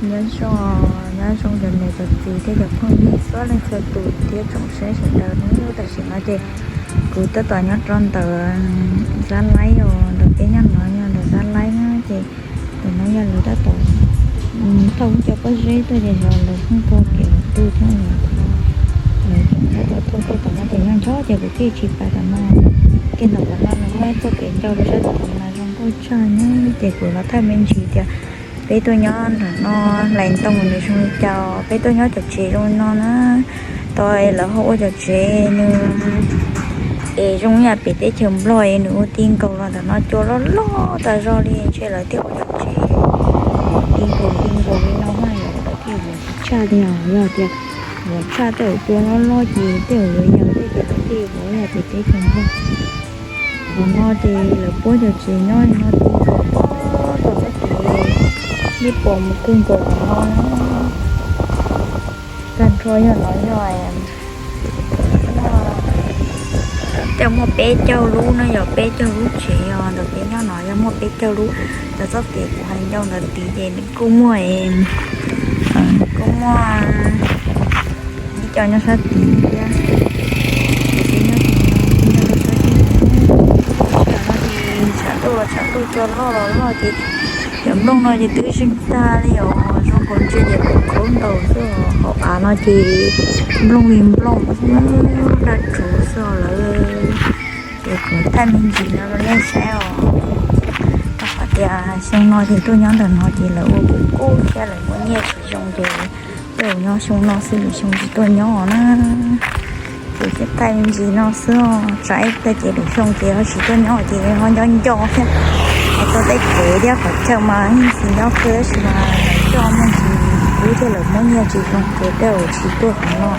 Nyob zoo, nyob zoo cov niam cov txiv thiab cov phooj ywg txhua leej txhua tus thiab tsoom saib sawv daws nawb. Tam sim no ces kuv tab tom nyob rau ntawm Xab Laib os, ntawm peb nyob no yog ntawm Xab Laib na. Ces ntawm no yog lawv tab tom thauj cov pob zeb tuaj ces yog lawv pheej kaug kev los tu thiab. Lawv tab tom thauj tuaj tom no ces nyob ncho ces kuv thiaj tsis pais tom no. Kiag ntawm tom no nws muaj ib txoj kev ncau rau sab tom no mas zoo nkauj tshaj na. Ces kuv los thaij me ntsis tias peb tuaj nyob nram no hlais ntoo nws zoo li cas, peb tuaj nyob cov tsev zoo li no na. Tau lawv ho ua cov tsev nws es zoo yam pem teb chaws Nplog es nws ua ti nkaus los ntawm no cua loj loj tas zog li, ntshe lawv thiaj ua cov tsev ti nkaus ti nkaus li no mas lawv thiaj yuav tsis tshaj li os. Yog tias yuav tshaj tej zaum cua loj loj ces tej zaum yuav yam tej ces lawv thiaj yuav ua yam pem teb chaws Nplog. Qhov no ces lawv puab cov tsev nyob li no ti nkaus tom txoj kev, nej pom mus kawg nkaus tom no na. Tag nrho yog no yog tej muaj peb caug lub no, yog peb caug lub tsev os. Ntawm peb nyob no yog muaj peb caug lub. Ntawm txoj kev kuv hais ncau ntawd tid ces nws kuj muaj, kuj muaj ib co nyob sab tid thiab. Ces peb nyob tim no, nyob rau sab tim no, tshav ntuj los tshav ntuj, cua loj los loj ces cov nplooj no ces twb zeeg tag li os. Zoo nkaus ntsia ces khaub nkaus xwb os. Hauv av no ces nplooj li nplooj, daj rhuv xwb os lawm. Ces kuv thaij me ntsis no rau nej saib os. Rau qhov tias xyoo no ces tuaj nyob ntawm no ces lawv ua kub kub thiab lawv muaj nyiaj tsis zoo ces tej zaum nyob xyoo no xwb, lwm xyoo tsis tuaj nyob na. Ces thiaj thaij me ntsis no xwb os. Tsam ib pliag ces lwm xyoo ces ho tsis tuaj nyob ces ho nco nco thiab. Hais txog tej kev thiab qhov chaw mas yeej tsis nyob kawg tab sis mas lawv coj muaj ntsis kub thiab lawv muab nyiaj tsis zoo ces tej zaum tsis tuaj qhov no.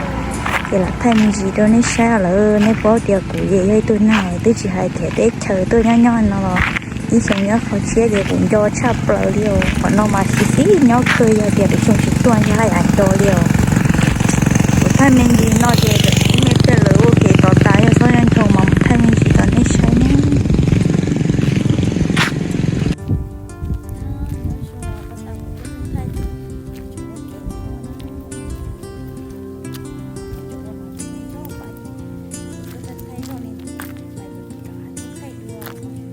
Ces lam thaij me ntsis rau nej saib lawm, nej paub tias kuv ces yog ib tug neeg twb tsis hais khiav teb chaws tuaj nyob nyob no los ib xyoo nyob qhov tshiab ces kuv nco tshaj plaws li os. Qhov no mas xis xis nyob kawg, yog tias lwm xyoo tsis tuaj ntshe haj yam nco li os. Kuv thaij me ntsis no ces ib me pliag lawv ua kev tod tas yog txhob nco ntsoov mas mus thaij me ntsis rau nej saib na. Thaij dua rau nej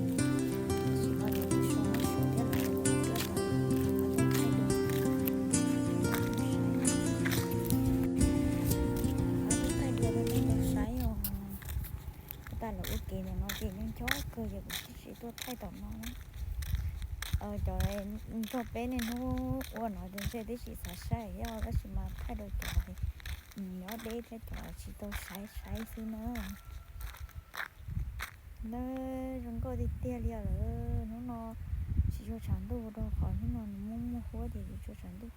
tau saib os. Thaij lawv ua kev ntawm no ces nyob ncho kawg ces kuv thiaj tsis tuaj thaij tom no na. Cov nrog peb niaj hnub ua no ces ntshe twb tsis xav saib thiab tab sis mas thaij rau cov nyob deb thiab cov tsis tau saib saib xwb na. Na, zoo nkauj tiag tiag li os lawm. Hnub no tsis tshua tshav ntuj rau qhov hnub no nws muaj muaj huab ces tsis tshua tshav ntuj.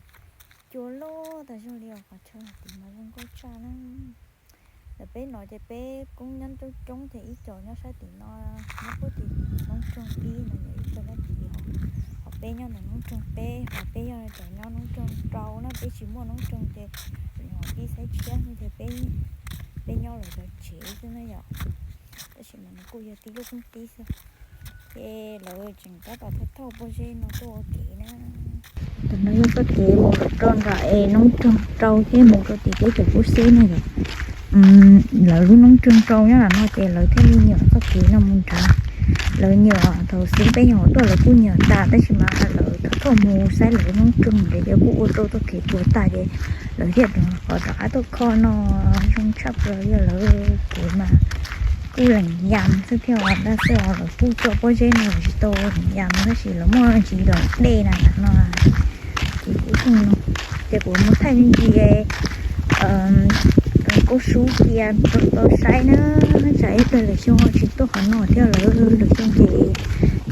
Cua loj tas zog li os, qhov chaw tid mas zoo nkauj tshaj na. Ntawm peb no ces peb kuj nyob coob coob ces ib co nyob sab tim no, nyob puag tim noob roog ib no yog ib co nyob tim ho, ho peb nyob ntawm noob roog peb, ho peb yog cov nyob noob roog rau na, peb tsis muaj noob roog ces nyuam qhuav pib saib tshiab ces peb, peb nyob lawv cov tsev xwb na yom. Tab sis mas nws kuj yog tib lub koob tib xwb. Ces lawv tseem tab tom thauj thauj pob zeb no tuaj ua kev na. Tam no yog txoj kev mus rau nram es noob roog rau thiab mus rau tim teb chaws Kub Xib na yom. Lawv lub noob roog rau nyob nram no ces lawv thiaj li nyuam txoj kev no mus nrad. Lawv nyuam thaum xub peb nyuam qhuav tuaj lawv kuj nyuam tas tab sis mas lawv thauj thauj mus saib lawv noob roog ces lawv kuj ua rau txoj kev puas tag ces lawv thiaj rov qab tuaj kho no. Zoo tshaj plaws li lawv kev mas kuj leem yas xwb thiab os, tab sis lawv kuj coj pob zeb no tsis tau leem yas tab sis lawv muaj ntsis los dej na no. Ces kuv, ces kuv mus thaij me ntsis kaub sub cia rau tau saib na. Tsam ib pliag lwm xyoo ho tsis tuaj qhov no thiab lawm, lwm xyoo ces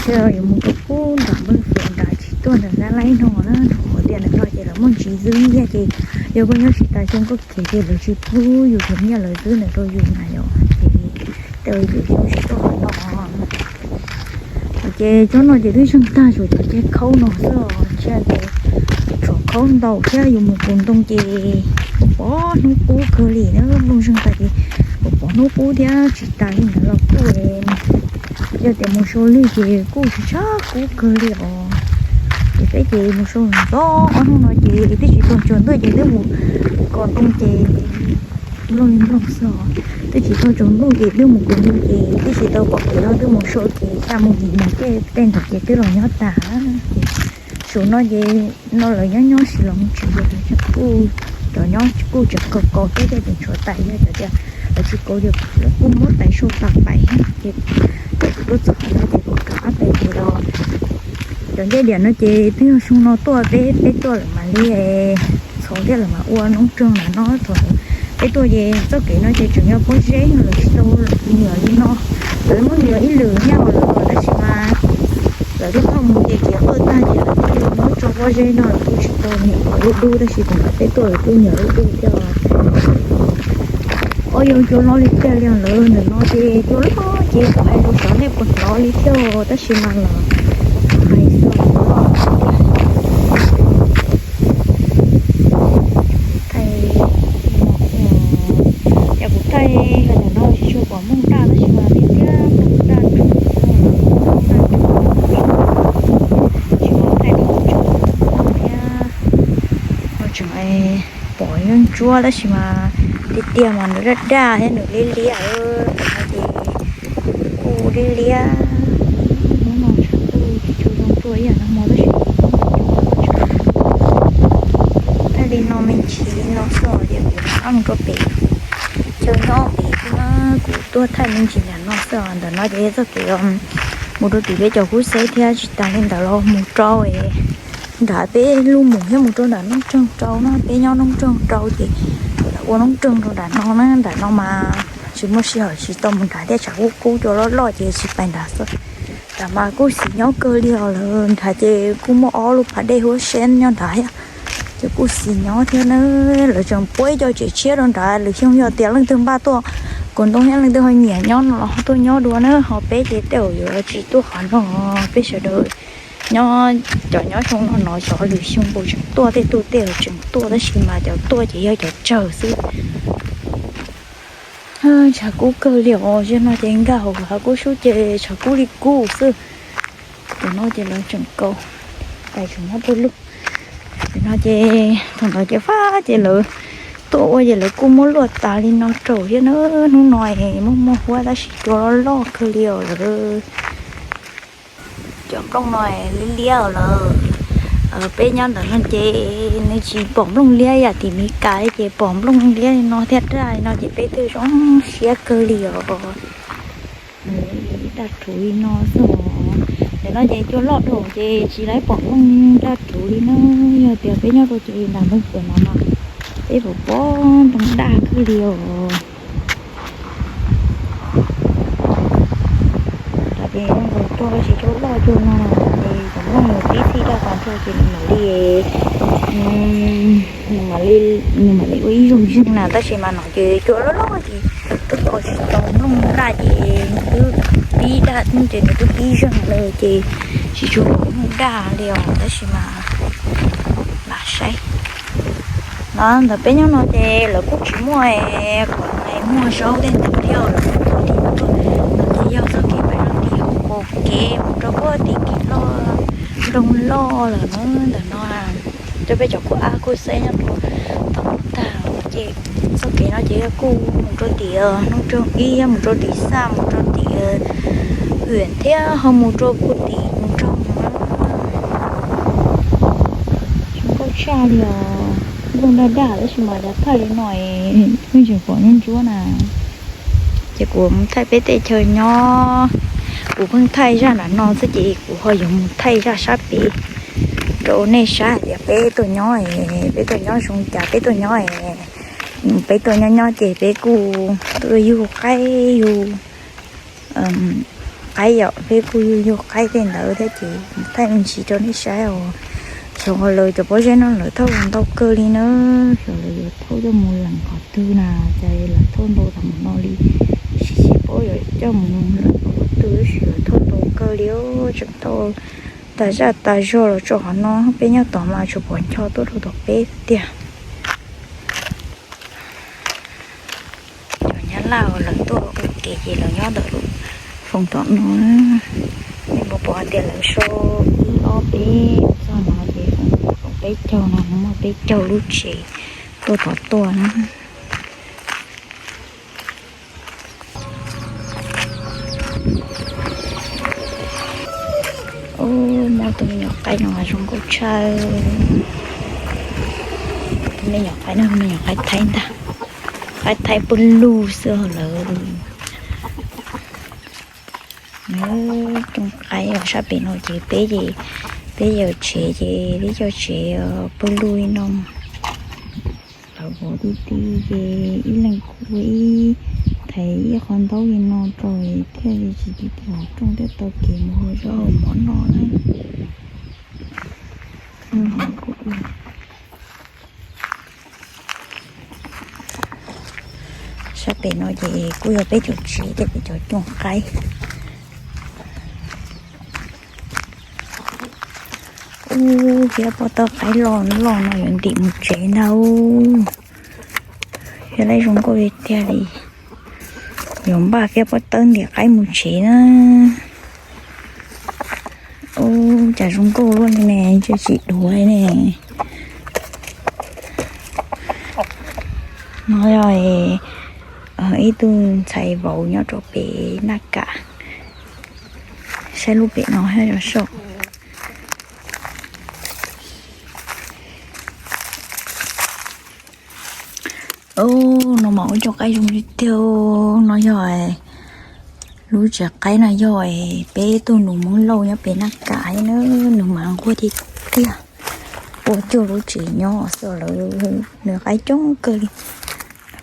thiaj yuav mus rau pub nram npawg Fuas nrad tsis tuaj nram Xab Laib no na, rau qhov tias ntawm no ces lawv muaj ntsis zwb nyiaj ces yog koj nyob tsis tas xyoo koj khiav ces lawv tsis pub yus khiav nyiaj lawv zwb ntawm rau yus na yom. Ces tej zaum yus xyoo tsis tuaj qhov no. Ces tsob no ces twb zeeg tag, tshuav cov ceg khaub no xwb os, ntshai tias tshuav khaub ntau thiab yus mus pus ntoo ces pom hnub qub kawg li na, nplooj zeeg tas ces pom hnub qub thiab tsis tas li ntawd los kuj, yog tias mus sau lwg ces kuj tsis tshab kub kawg li os. Ces peb ces mus sau ntxov ob hnub no ces ces twb tsis tau tsaus ntuj ces twb mus kos ntoo ces nplooj li nplooj xwb os. Twb tsis tau tsaus ntuj ces twb mus kos ntoo ces twb tsis tau pom kev los twb mus so kev xya mus yim mus tej tej ntawd ces twb los nyob tas. Ces zaum no ces no lawv nyob nyob tsis los mus tsev ces kuj, cov nyob kuj tseem kaus kaus thiab ces tshuav tas yog cov tias lawv tsis kaus ces lawv kuj muab tais sau tas pais ces kuv tuaj txog qhov no ces kuv rov qab pais kev los. Cov ncej diam no ces twb yog xyoo no tuaj peb peb tuaj lawm mam li txhov thiab lawm mam ua noob roog ntawm no. Thaum peb tuaj ces txoj kev no ces tseem yog pob zeb no lawv tsis tau nyiam li no. Lawv muab nyiam ib lwm nyaj lawm tab sis mas lawv twb thauj mus ces kev qawj tag ces lawv twb muab tso pob zeb no lawv kuj tsis tau nyiam lub dub tab sis thaum peb tuaj lawv kuj nyiam lub dub thiab. Ob, yog cua loj li tiag li lawm ntawm no ces cua loj ces kuv hais rau xyov nej puas hnov li thiab tab sis mas los hais xwb. Thaij, yog kuv thaij ntawm no tsis tshua pom nplooj daj tab sis mas tiag tiag nplooj daj rhuv, nplooj daj rhuv, tsis pom thaij nplooj thiab. Ho tseem pom yeeb ntsuab tab sis mas tiag tiag mas nws daj daj thiab nws liab liab, ces kuj liab liab. Hnub no tshav ntuj tsis tshua zoo tuaj ib yam nag hmo tab sis thaij li no me ntsis li no xwb ces kuv rov qab mus rau pem chaw nyob pem xwb na. Kuv tuaj thaij me ntsis ntawm no xwb os. Ntawm no ces yog txoj kev mus rau tim peb cov kub xeb thiab tsis tas li ntawd los mus rau nram peb lub mus thiab mus rau nram noob roog rau na. Peb nyob noob roog rau ces lawv ua noob roog rau nram no na. Nram no mas tsis muaj sij hawm tsis tau mus nrad thiab tshav kub kub cua loj loj ces tsis pais nrad xwb. Nrad mas kuj xis nyob kawg li os. Lawv nrad ces kuj muaj ob lub pas dej huab xeeb nyob nrad thiab ces kuj xis nyob thiab na. Lawv tseem puab ib co tsev tshiab rau nrad, lwm xyoo yog tias leej twg npaj tuaj kos ntoo thiab leej twg ho nyiam nyob no los ho tuaj nyob dua na. Ho peb ces tej zaum yuav tsis tuaj qhov no. Peb sawv daws nyob, cov nyob xyoo no no xyov lwm xyoo puas tseem tuaj, tej tuaj tej tseem tuaj tab sis mas cov tuaj ces yog cov tsawg xwb. Tshav kub kawg li os. Zaum no ces nkag hauv hav kub sub ces tshav kub li kub xwb. Tam no ces lawv tseem kaus tais tseem nyob pawg lug. Tam no ces thaum ntawd ces fab ces lawv tuaj ua ces lawv kuj muab luaj tas li no rau thiab na. Hnub no es muaj muaj huab tab sis cua loj loj kawg li os lawv. Cov nplooj no liab liab lawm. Peb nyob ntawm no ces nws tsis pom nplooj liab yam tim Meskas li ces pom nplooj liab li no thiab daj li no ces peb twb zoo siab kawg li os. Daj rhuv li no xwb os. Tam no ces cua loj dhau ces tsis laib pom nplooj daj rhuv li na. Yog tias peb nyob rau ces nram Nplooj Kuam no mas peb pom pom nplooj daj kawg li os. Tam ces zoo nkaus tuaj tab sis cua loj cua no ces cov nplooj nws pib txhij daj tas nrho ces nws mam li, nws mam li, nws mam li ua ib zoo zeeg na. Tab sis mas no ces cua loj loj ces twb kos tsis tau nplooj daj ces nws twb pib daj ces nws twb pib zeeg lawm ces tsis tshua pom nplooj daj li os. Tab sis mas lam saib no ntawm peb nyob no ces lawv kuj tsis muaj qhov muag zaub tej ntawd thiab, lawv kuj tuaj tim no tuaj. No ces yog txoj kev pais rau tim hauv paus kev mus rau puag tim kev loj, nroog loj lawm na. Ntawm no cov peb cov kuj ab kuj xeb nyob rau tom tag ces txoj kev no ces yog kuj mus rau tim noob roog ib, mus rau tim xaj, mus rau tim hwm thiab ho mus rau puag tim nroog no. Zoo nkauj tshaj li os. Nplooj daj daj tab sis mas dav thaj li no, pheej tseem pom ntsuab ntsuab na. Ces kuv mus thaij peb tej chaw nyob, kuv pheej thaij zaj nram no xwb ces kuv ho yuav mus thaij zaj sab pem rau nej saib hais tias peb tuaj nyob, peb tuaj nyob zoo cas, peb tuaj nyob, peb tuaj nyob nyob ces peb kuj tuaj yug qaib yug qaib yom, peb kuj yug yug qaib tej ntawd thiab ces thaij me ntsis rau nej saib os. Xyov lawv cov pob zeb no lawv thauj ntau kawg li na. Xyov lawv yuav thauj coj mus leem qhov twg na, cas lawv thauj ntau tas mus no li. Tsis tsis paub yuav coj mus leem qhov twg tab sis lawv thauj ntau kawg li os. Tseem thauj tas zaj tas zog los tso qhov no, peb nyob tod mas tsuas pom ncho tuaj rau tom peb tiag. Cov Nyab Laj lawv tuaj ua ke ces lawv nyob ntawm lub foos tom no. Nej puas pom hais tias lawv sau ib ob peb txog no ces foos Peb caug no, muaj peb caug lub tsev tuaj tod tuaj na. Ub, muaj tus me nyuam qaib no mas zoo nkauj tshaj. Tus me nyuam qaib no, me nyuam qaib thaib ntag. Qaib thaib pw lug xwb lawm. Cooj qaib os, sab pem no ces peb ces, peb yawm tsev ces, peb cov tsev pw lug li no. Lawv vov ti ti ces ib leeg kuj ua ib, thaiv ib qho ntaub li no rau thiaj li tsis ti ti hauv rooj thiaj tau kev mus hau zaub hau mov noj na. Sab pem no ces kuj yog peb cov tsev thiab peb cov cooj qaib. Ub, thiab pob tawb qaib loj loj no yuav ntim mus tsev ntag. Yog laj zoo nkauj li tiag li. Yuav npaj thiab pob tawb ntim qaib mus tsev na. Ub, cas zoo nkauj luaj li ne, tsis tsis dhuav li ne. No yog ib tug ntxhais vauv nyob rau pem Naj Kam. Saib lub pem no hab yog soj. Ub, no mas ua cooj qaib zoo li tiag. No yog lub tsev qaib no yog peb tug nus Hmoob Lauj nyob pem Naj Kam na, nws mas nquag tiag tiag. Ua cuag lub tsev nyob xwb lawm, nws qaib coob kawg li.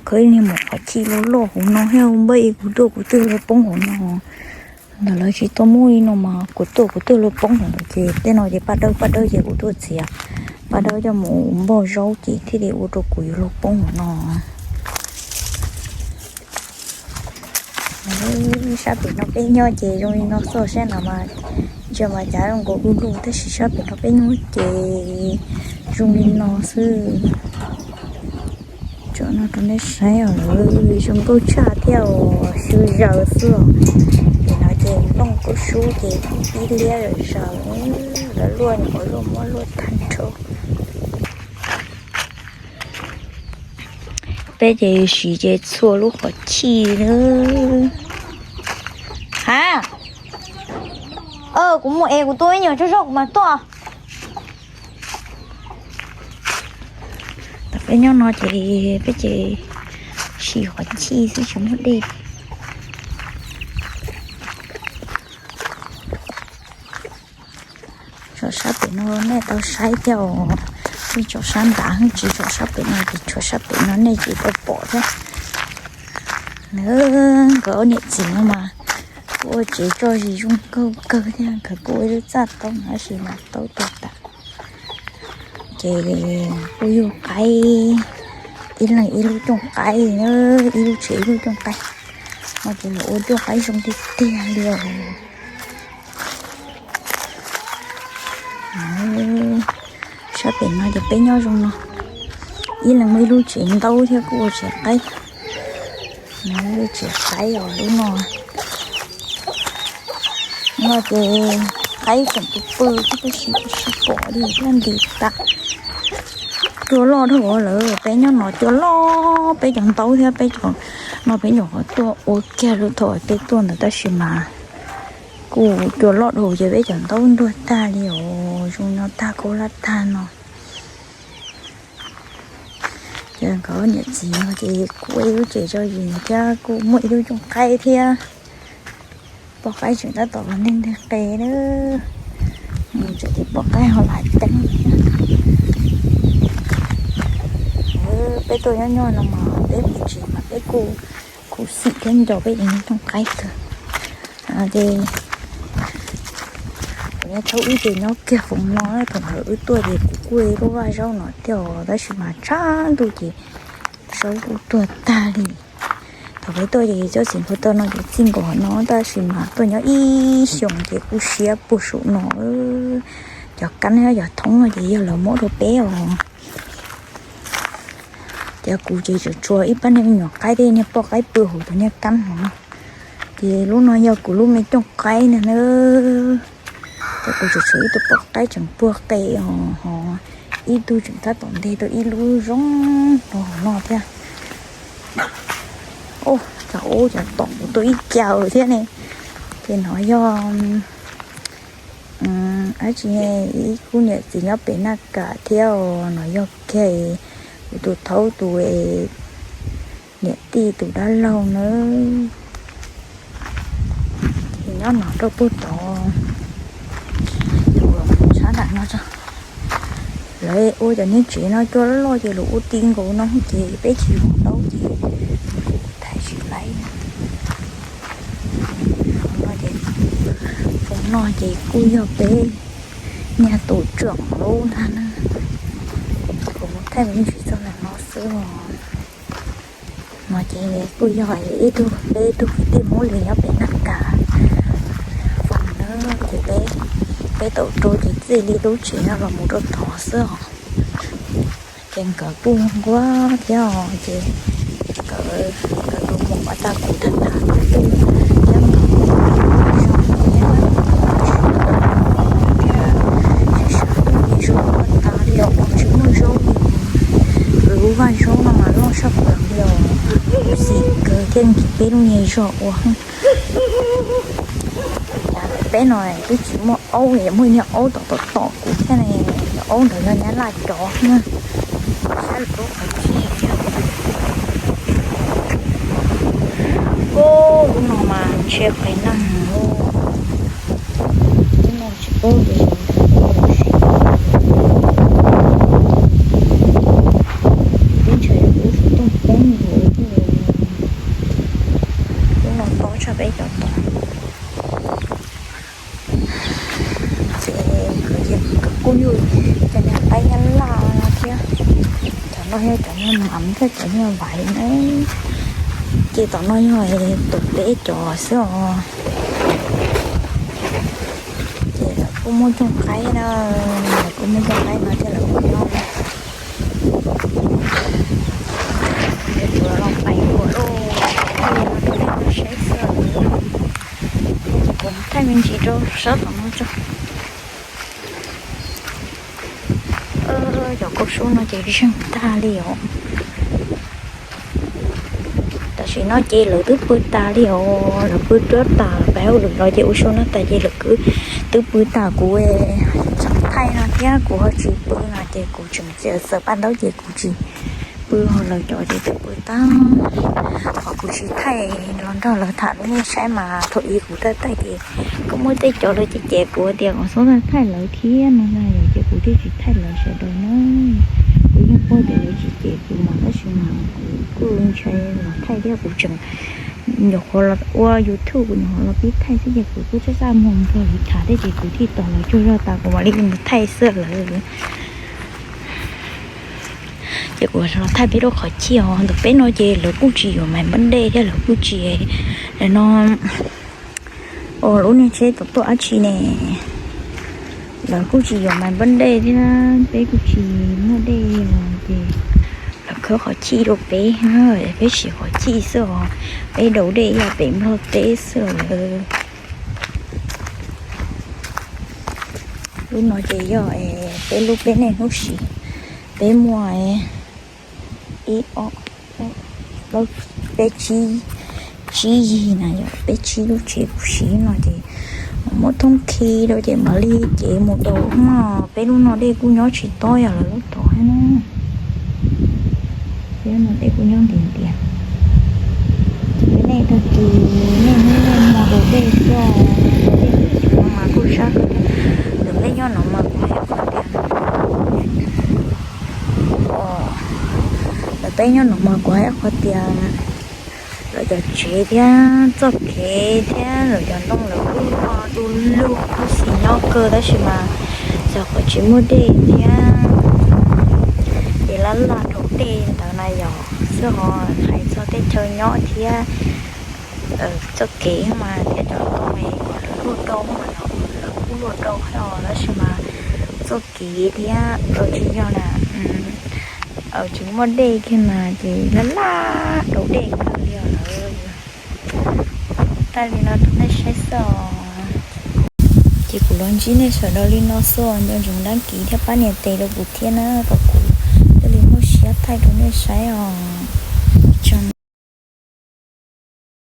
Khawb niag maum qhov chij loj loj hauv no thiab, npaj ib kuv tuaj kuv twg los poob hauv no. Ntawm lawv tsis tau muaj li no mas kuv tuaj kuv twg los poob hauv ntawd ces tej no ces paj dawb paj dawb ces kuv tuaj txiav paj dawb coj mus npog zaub ces thiaj li ua rau kuv yuav luag poob hauv no. Sab pem no peb nyob ces zoo li no xwb, saib no mas ntsia mas cav zoo nkaus du lug, tab sis sab pem no peb nyob ces zoo li no xwb. Tso no rau nej saib os, zoo nkauj tshaj thiab os, xyu zaws xwb os. Pem no ces nplooj kub sub ces ib liab zaws, lawv luaj nyuam qhuav luaj muab luaj tag nrho. Peb ces siv ces txhua lub qhov chij na. Ha, kuv mus es kuv tua ib nyuag tsaug zog kuv mam tuaj. Tam peb nyob no ces peb ces siv qhov chij xwb tsis muaj dej. Tso sab pem no nej tau saib thiab os. Yeej tso sab nrad, tsis tso sab pem no ces tso sab pem no nej tsis tau pom thiab. Nkawd niam txiv no mas kuj ua tsev tso zis zoo nkauj kawg thiab, nkawd kuj ua ib lub txaj taub no tab sis mas taub tuag tas. Ces kuj yug qaib, ib leeg ib lub cooj qaib, ib lub tsev ib lub cooj qaib. No ces lawv ua cooj qaib zoo tiag tiag li os. Sab pem no ces peb nyob zoo no, ib leeg muaj ib lub tsev ntaub thiab kuj ua tsev qaib. Tsev qaib os lub no. No ces qaib tseem pw pw thiab tab sis kuj tsis pom li thiab nti tas. Cua loj dhau lawm, peb nyob no cua loj, peb cov ntaub thiab peb cov no peb nyuam qhuav tuaj ua kiag lub thaum peb tuaj ntawd tab sis mas kuj cua loj dhau ces peb cov ntaub ntuag tag li os, zoo no tag kub lab tag no. Ces nkawd niam txiv no ces kuj ua ib lub tsev tso zis thiab kuj muaj ib lub cooj qaib thiab. Poj qaib tseem tab tom los nteg nteg qe na. Tseem ces poj qaib ho lam ceeb thiab. Peb tuaj nyob nyob no mas peb mus tsev mas peb kuj khuv xim thiab nco peb cov cooj qaib kawg. Ces kuv nyob thaum wb ces nyob kiag foom no, thaum ntawd wb tuaj ces kuv kuj ua lub vaj zaub no thiab tab sis mas tshav ntuj ces zaub kuj tuag tag li. Thaum peb tuaj ces txoj txiv npua tau no ces txij nkaus no tab sis mas tuaj nyob ib xyoos ces kuj siab puag saum no. Cov kab cov thoob no ces yog lawv muab rau peb os. Ces kuv ces tseem tshuav ib pab niag me nyuam qaib thiab niag poj qaib pw hauv cov niag kab no. Ces lub no yog kuv lub me cooj qaib na. Ces kuv tseem tshuav ib tug poj qaib tseem puag qe os, ho Ib tug tseem tab tom nteg tau ib lub zoo rau hauv no thiab. Ua cas ub, cov tom kuv tuaj ib caug thiab ne. Ces no yog dab tsi, ib khub niam txiv nyob pem Naj Kam thiab os. No yog Khe, kuv tus thaub tus niam tij tus dab laug nawb. Ces nyob no rau puag tod, tshab nram no tso. Lawv ua cov niag tsev no cua loj loj ces lawv ua ti nkaus no ces peb tsis mus tau ces thaij tsis laib. Foom no ces kuj yog peb niag tus tseem lub ntag na. Kuv mus thaij me ntsis txog ntawm no xwb os. No ces kuj yog ib tug, peb tug kwv tij Hmoob Lis nyob pem Naj Kam. Foom na, ces peb, peb tau rau ces txij li lub tsev no los mus rau tod xwb os. Ces nkawd kuj nquag thiab os, ces nkawd, nkawd tus muam ua tag kuv tag tag tus twg thiab mas kuj zoo thiab. Sawv daws tuaj nyiag zaub ua tas li os, tsis muaj zaub li. Lub vaj zaub no mas loj saj plaws li os. Xim kawg thiaj nkim peb lub niag zog ua. Peb no twb tsis muaj aub, muaj niag aub tom tom tom kuv thiab ne. Aub ntawd yog nyab laj cov na. Sab lub qhov cig thiab. Ub, lub no mas ntshe qis neeg. Lub no tsis paub tias teb ntshe lub xov tooj poob nkaus. Lub no tob tshaj peb cov tod. Ces nkawd ces nkawd kuj yug cov niag qaib nyab laj no thiab. Cov no yog cov niag mam thiab cov niag vaiv na. Ces tom no yog tus peb cov xwb os. Ces lawv kuj muaj cooj qaib na, lawv kuj muaj cooj qaib no thiab lawv kuj nyob. Ces kuv los pais ua lauj, kuv saib xwb. Ces kuv thaij me ntsis rau sab tom no tso. Cov kauv sub no ces zeeg tag li os. Tam sim no ces lawv twb pw tas li os, lawv pw rab tas pem hauj lwm los ces ua suab no tas ces lawv twb pw tas. Kuv tseem thaij no thiab kuv ho tsis pw no ces kuv tseem txiav txawv paj ntaub ces kuv tsis pw, ho lawv cov ces twb pw tag. Qhov kuv tsis thaij los nrog lawv tham rau nej saib mas thaum ub kuv thaij thaij ces kuj muaj tej cov lawv cem cem kuv tias kom txhob thaij lawv thiab no na, ces kuv thiaj tsis thaij lawv sawv daws na. Kuv yeej paub tias lawv tsis cem kuv mas tab sis mas kuv kuj ntshai los thaij thiab kuv tseem nyuam qhuav los ua YouTube, kuv nyuam qhuav los pib thaij xwb ces kuv kuj txaj txaj muag nrog lawv tham thiab ces kuv thiaj tos lawv tsaug zog tas kuv mam li mus thaij xwb lawm. Ces kuv los thaij peb lub qhov cig os, ntawm peb no ces lawv kuj tsis yuav mais npab dej thiab lawv kuj tsis, no, lub niag tsheb tau tuaj dab tsi ne, lawv kuj tsis yuav mais npab dej thiab peb kuj tsis muaj dej os ces lawv khawb qhov cig rau peb, peb siv qhov cig xwb os, peb daus dej ib yam pem Nplog teb xwb lawm. Lub no ces yog peb lub peb neej hnub siv, peb muaj ib, ob, peb, tsib yig na yom, peb tsib lub tsev kuv siv no ces muab thoob khi rau ces mam li cev mus daus no. Peb lub no dej kuj nyob tsis tob yam lawv lub tod thiab na. Peb lub no dej kuj nyob ntiav ntiav. Ces peb nej tag kis nej hnub nej hmo daus dej xwb, dej tim no mas kuj sab kawg thiab. Ntawm peb nyob no mas kuv hais qhov tias, ntawm peb nyob no mas kuv hais qhov tias lawv cov tsev thiab txoj kev thiab lawv cov ntoo lawv kuj du lug khuv xim nyob kawg tab sis mas xyov qhov tsis muaj dej thiab ces laj laj daus dej ntawd na yom. Xwb ho hais txog teb chaws nyob thiab txoj kev mas thiab cov ntoo kom lawv luaj rau mas no lawv kuj luaj rau thiab os tab sis mas txoj kev thiab tsis yog na, tsis muaj dej kiag mas ces laj laj daus dej kawg li os lawv. Thaij li no rau nej saib xwb os. Ces kuv los ntsib nej sawv daws li no xwb, nco ntsoov dab kiv thiab pab nias tes rau kuv thiab na, kom kuv thiaj li muaj siab thaij rau nej saib os.